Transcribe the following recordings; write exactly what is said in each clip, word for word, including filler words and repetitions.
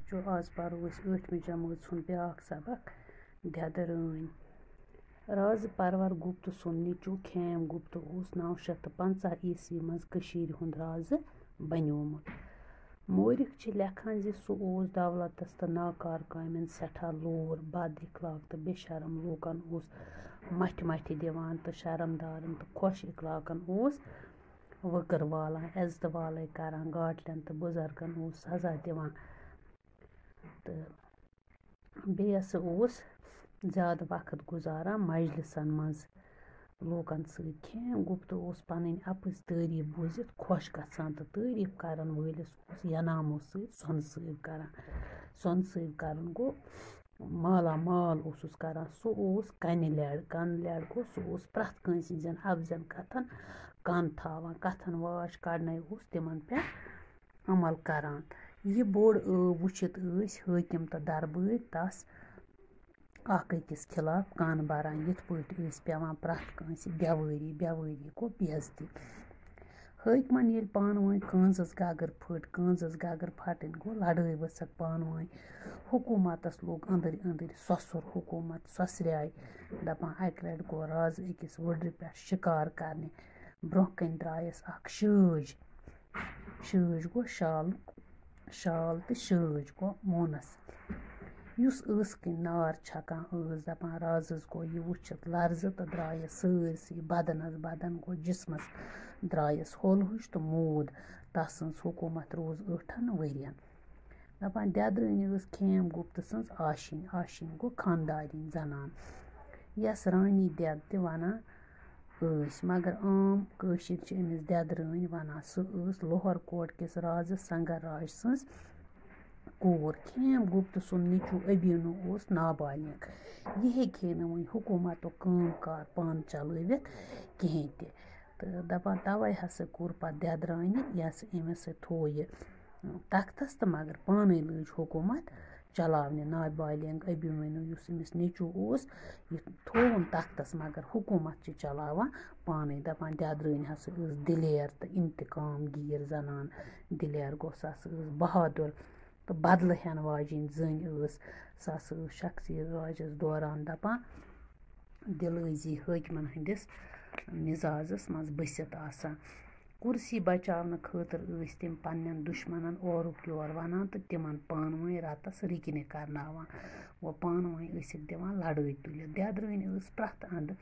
چھُ آز پَرو أسۍ ٲٹھمہِ جمٲژ ہُنٛد بیٛاکھ سبق، دٮ۪دٕ رٲنۍ۔ رازٕ پرور گپت سُنٛد نیٚچوٗ کھیم گپت اوس نَو شیٚتھ تہٕ پنٛژاہ عیسوی منٛز کٔشیٖرِ ہُنٛد رازٕ بنیومُت۔ مورخ چھِ لیکھان زِ سُہ اوس دولتس تہٕ ناکار کامٮ۪ن سٮ۪ٹھاہ لوٗر، بد اخلاق تہٕ بے شرم لوٗکن اوس مَٹھِ مَٹھِ دِوان تہٕ شرمدارن تہٕ خۄش اخلاقن اوس وٕکٕر والان، عزتہٕ والے کران، گاٹلٮ۪ن تہٕ بُزرگن اوس سزا دِوان۔ تہٕ بیٚیہِ ہسا اوس زیادٕ وقت گُزاران مجلسن منٛز لوٗکن سۭتۍ۔ کھیم گپت اوس پنٕنۍ اَپٕز تعریٖف بوٗزِتھ خۄش گژھان تہٕ تعریٖف کرن وٲلِس اوس ینامو سۭتۍ سۄنہٕ سٲو کران۔ سۄنہٕ سٲو کرُن گوٚو مالا مال اوسُس کران۔ سُہ اوس کنہِ لڑ، کنہِ لڑ گوٚو سُہ اوس پرٛٮ۪تھ کٲنٛسہِ ہٕنٛزن اَپزٮ۪ن کتھن کن تھاوان، کتھن واش کڑنے اوس تِمن پٮ۪ٹھ عمل کران۔ یہِ بوٚڑ ٲو وٕچھِتھ ٲسۍ حٲکِم تہٕ دربٲرۍ تس اکھ أکِس خلاف کن بران، یِتھ پٲٹھۍ ٲسۍ پٮ۪وان پرٛٮ۪تھ کٲنٛسہِ بیوٲری، بیوٲری گوٚو بے عزتی۔ حٲکمن ییٚلہِ پانہٕ ؤنۍ کٲنٛزس گگر پھٔٹ، کٲنٛزس گگر پھٹٕنۍ گوٚو لڑٲے ؤژھکھ پانہٕ ؤنۍ۔ حکوٗمتس لوٚگ أنٛدٕرۍ أنٛدٕرۍ سۄسُر، حکوٗمت سۄسریٛاے، دپان اکہِ لٹہِ گوٚو رازٕ أکِس وٕڈرِ پٮ۪ٹھ شِکار کرنہِ۔ برٛونٛہہ کنہِ درٛایس اکھ شٲج، شٲج گوٚو شال، شال تہٕ شٲج گوٚو مونس، یُس ٲس کِنۍ نار چھکان ٲس۔ دپان رازس گوٚو یہِ وٕچھِتھ لرزٕ تہٕ درٛایس سٲرسٕے بدنس، بدن گوٚو جسمس، درٛایس ہول ہُش تہٕ موٗد۔ تسٕنز حکوٗمت روٗز ٲٹھن ؤرین۔ دپان دٮ۪درٲنی ٲس کھیم گپت سٕنز آشِنۍ، آشِنۍ گوٚو خاندارِنۍ زنان، یس رانی دٮ۪د تہِ ونان ٲسۍ، مگر عام کٲشِر چھِ أمِس دٮ۪درٲنۍ ونان۔ سُہ ٲس لوہر کوٹ کِس رازٕ سنگر راج سٕنٛز کوٗر۔ کھیم گپت سُنٛد نیٚچوٗ ابیٖنو اوس نابالغ، یہِ ہیٚکہِ ہے نہٕ وۄنۍ حکوٗمتُک کٲم کار پانہٕ چلٲوِتھ کِہیٖنۍ تہِ۔ تہٕ دَپان تَوَے ہسا کوٚر پَتہٕ دٮ۪درانہِ یہِ ہسا أمِس سۭتۍ تھوٚو یہِ تختس تہٕ مگر پانَے لٲج حکوٗمت چلاونہِ۔ نابالغ ابیٖمینو یُس أمِس نیٚچوٗ اوس، یہِ تھووُن تختس، مگر حکوٗمت چھِ چلاوان پانَے۔ دَپان دٮ۪درٲنۍ ہسا ٲس دِلیر تہٕ انتقام گیٖر زنان۔ دِلیر گوٚو، سۄ ہسا ٲس بہادُر تہٕ بدلہٕ ہٮ۪ن واجیٚنۍ زٔنۍ ٲس۔ سۄ ہسا ٲس شخصی راجس دوران دَپان دِلٲزی حٲکمن ہٕنٛدِس مِزازس منٛز بٔسِتھ آسان۔ کُرسی بچاونہٕ خٲطرٕ ٲسۍ تِم پننٮ۪ن دُشمنن اورُک یور ونان تہٕ تِمن پانہٕ ؤنۍ رتس رِکنہِ کرناوان۔ وۄنۍ پانہٕ ؤنۍ ٲسِکھ دِوان لڑٲے تُلِتھ۔ دٮ۪درٲنۍ ٲس پرٛٮ۪تھ اندٕ،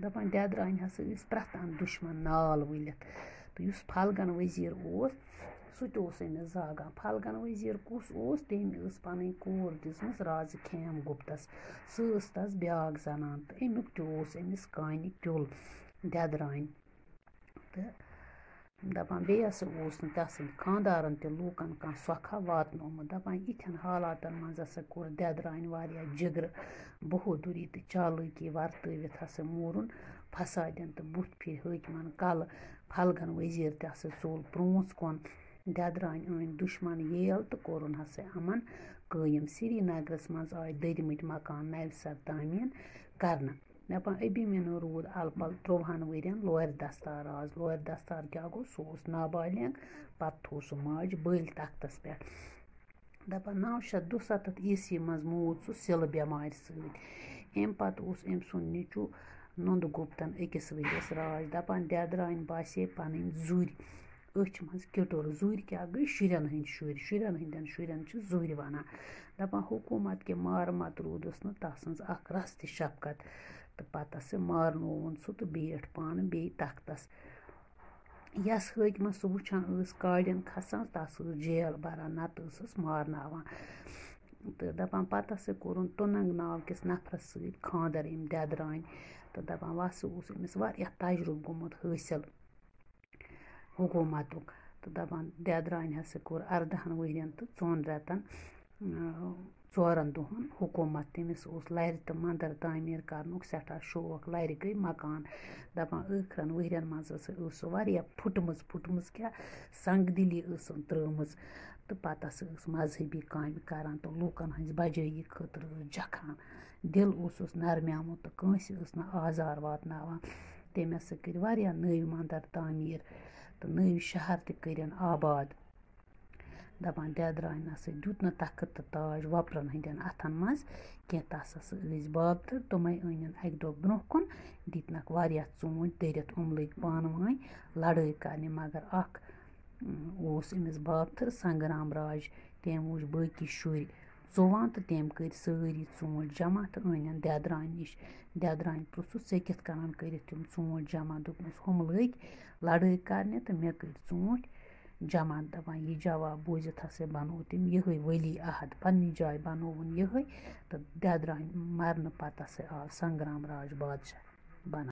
دپان دٮ۪درانہِ ہسا ٲسۍ پرٛٮ۪تھ اندٕ دُشمن نال ؤلِتھ۔ تہٕ یُس پھلگن وزیر اوس، سُہ تہِ اوس أمِس زاگان۔ پھلگن وزیر کُس اوس؟ تٔمۍ ٲس پنٕنۍ کوٗر دِژمٕژ رازٕ کھیم گپتس۔ سۄ ٲس تس بیاکھ زنان تہٕ امیُک تہِ اوس أمِس کانہِ کیُل دٮ۪درانہِ۔ تہٕ دَپان بیٚیہِ ہسا اوس نہٕ تَسٕنٛدۍ خانٛدارَن تہِ لوٗکَن کانٛہہ سۄکھا واتنومُت۔ دَپان یِتھٮ۪ن حالاتَن منٛز ہسا کوٚر دٮ۪درانہِ واریاہ جِگرٕ، بہودُری تہٕ چالٲکی ورتٲوِتھ ہسا موٗرُن فسادٮ۪ن تہٕ بُتھ پھِرِ حٲکمَن کَلہٕ۔ پھلگَن ؤزیٖر تہِ ہسا ژوٚل پرٛونٛژھ کُن۔ دٮ۪درانہِ أنۍ دُشمَن ییل تہٕ کوٚرُن ہسا یِمَن قٲیِم۔ سرینگرَس منٛز آے دٔدۍمٕتۍ مکان نَوِ سَر تعمیٖر کرنہٕ۔ دَپان ابیٖمینو روٗد اَلہٕ پَلہٕ ترٛۆوُہَن ؤرِین لورِ دَستار راز۔ لورِ دَستار کیٛاہ گوٚو؟ سُہ اوس نابالغ، پَتہٕ تھوٚو سُہ ماجہِ بٔلۍ تختَس پٮ۪ٹھ۔ دَپان نَو شیٚتھ دُسَتَتھ عیسوی منٛز موٗد سُہ سِلہٕ بٮ۪مارِ سۭتۍ۔ اَمہِ پَتہٕ اوس أمۍ سُنٛد نیٚچوٗ نُنٛدٕ گُپتَن أکِس ؤرِیَس راج۔ دَپان دٮ۪درانہِ باسے پَنٕنۍ زُرۍ أچھ منٛز کِٹُر۔ زُرۍ کیٛاہ گٔے؟ شُرٮ۪ن ہٕنٛدۍ شُرۍ، شُرٮ۪ن ہٕنٛدٮ۪ن شُرٮ۪ن چھِ زُرۍ وَنان۔ دَپان حکوٗمت کہِ مارٕ مَتہٕ روٗدُس نہٕ تَس سٕنٛز اَکھ رَژھ تہِ شفقت۔ تہٕ پَتہٕ سُہ مارنووُن سُہ تہٕ بیٖٹھ پانہٕ بیٚیہِ تختَس۔ یَس حٲکمَس سُہ وٕچھان ٲس کاڑٮ۪ن کھسان، تَس ٲس جیل بَران، نَتہٕ ٲسٕس مارناوان۔ تہٕ دَپان پَتہٕ ہسا کوٚرُن تُننٛگ ناو کِس نفرَس سۭتۍ خانٛدر أمۍ دٮ۪درانہِ۔ تہٕ دَپان وَ سُہ اوس أمِس واریاہ تجرُبہٕ گوٚمُت حٲصِل حکوٗمتُک۔ تہٕ دَپان دٮ۪درانہِ ہسا کوٚر اَردَہَن ؤرِین تہٕ ژۄن رٮ۪تَن، اۭں، ژورَن دۄہَن حکوٗمت۔ تٔمِس اوس لَرِ تہٕ مَندَر تعمیٖر کَرنُک سٮ۪ٹھاہ شوق۔ لَرِ گٔے مکان۔ دَپان ٲخرَن ؤرِین منٛز ہسا ٲس سُہ واریاہ پھُٹمٕژ، پھُٹمٕژ کیٛاہ، سنگ دِلی ٲسٕن ترٛٲومٕژ۔ تہٕ پَتہٕ ہسا ٲس مذہبی کامہِ کران تہٕ لوٗکَن ہٕنٛزِ بجٲیی خٲطرٕ ٲس جکھان۔ دِل اوسُس نرمیومُت تہٕ کٲنٛسہِ ٲس نہٕ آزار واتناوان۔ تٔمۍ ہسا کٔرۍ واریاہ نٔوۍ مَندَر تعمیٖر تہٕ نٔوۍ شہر تہِ کٔرِن آباد۔ دَپان، دٮ۪درانہِ نہ سا دیُت نہٕ تخت تہٕ تاج وۄپرَن ہٕنٛدٮ۪ن اَتھَن منٛز کینٛہہ۔ تَس ہسا ٲسۍ بابتھٕر، تِمَے أنِن اَکہِ دۄہ برٛونٛہہ کُن، دِتنَکھ واریاہ ژوٗنٛٹھۍ دٔرِتھ، یِم لٔگۍ پانہٕ ؤنۍ لڑٲے کرنہِ۔ مگر اکھ، اۭں، اوس أمِس بابتھٕر سنگرام راج، تٔمۍ وُچھ باقٕے شُرۍ ژُوان تہٕ تٔمۍ کٔرۍ سٲری ژوٗنٛٹھۍ جمع تہٕ أنِن دٮ۪درانہِ نِش۔ دٮ۪درانہِ پرٛژھُس، "ژےٚ کِتھ کٔنۍ کٔرِتھ تِم ژوٗنٛٹھۍ جمع؟" دوٚپنَس، "ہُم لٔگۍ لڑٲے کرنہِ تہٕ مےٚ کٔرۍ ژوٗنٛٹھۍ جمع۔" دَپان، یہِ جواب بوٗزِتھ ہسا بنوو تٔمۍ یِہوٚے ولی عہد، پنٛنہِ جایہِ بنووُن یِہوٚے۔ تہٕ دٮ۪درانہِ مرنہٕ پتہٕ ہسا آو سنگرام راج بادشاہ بنان۔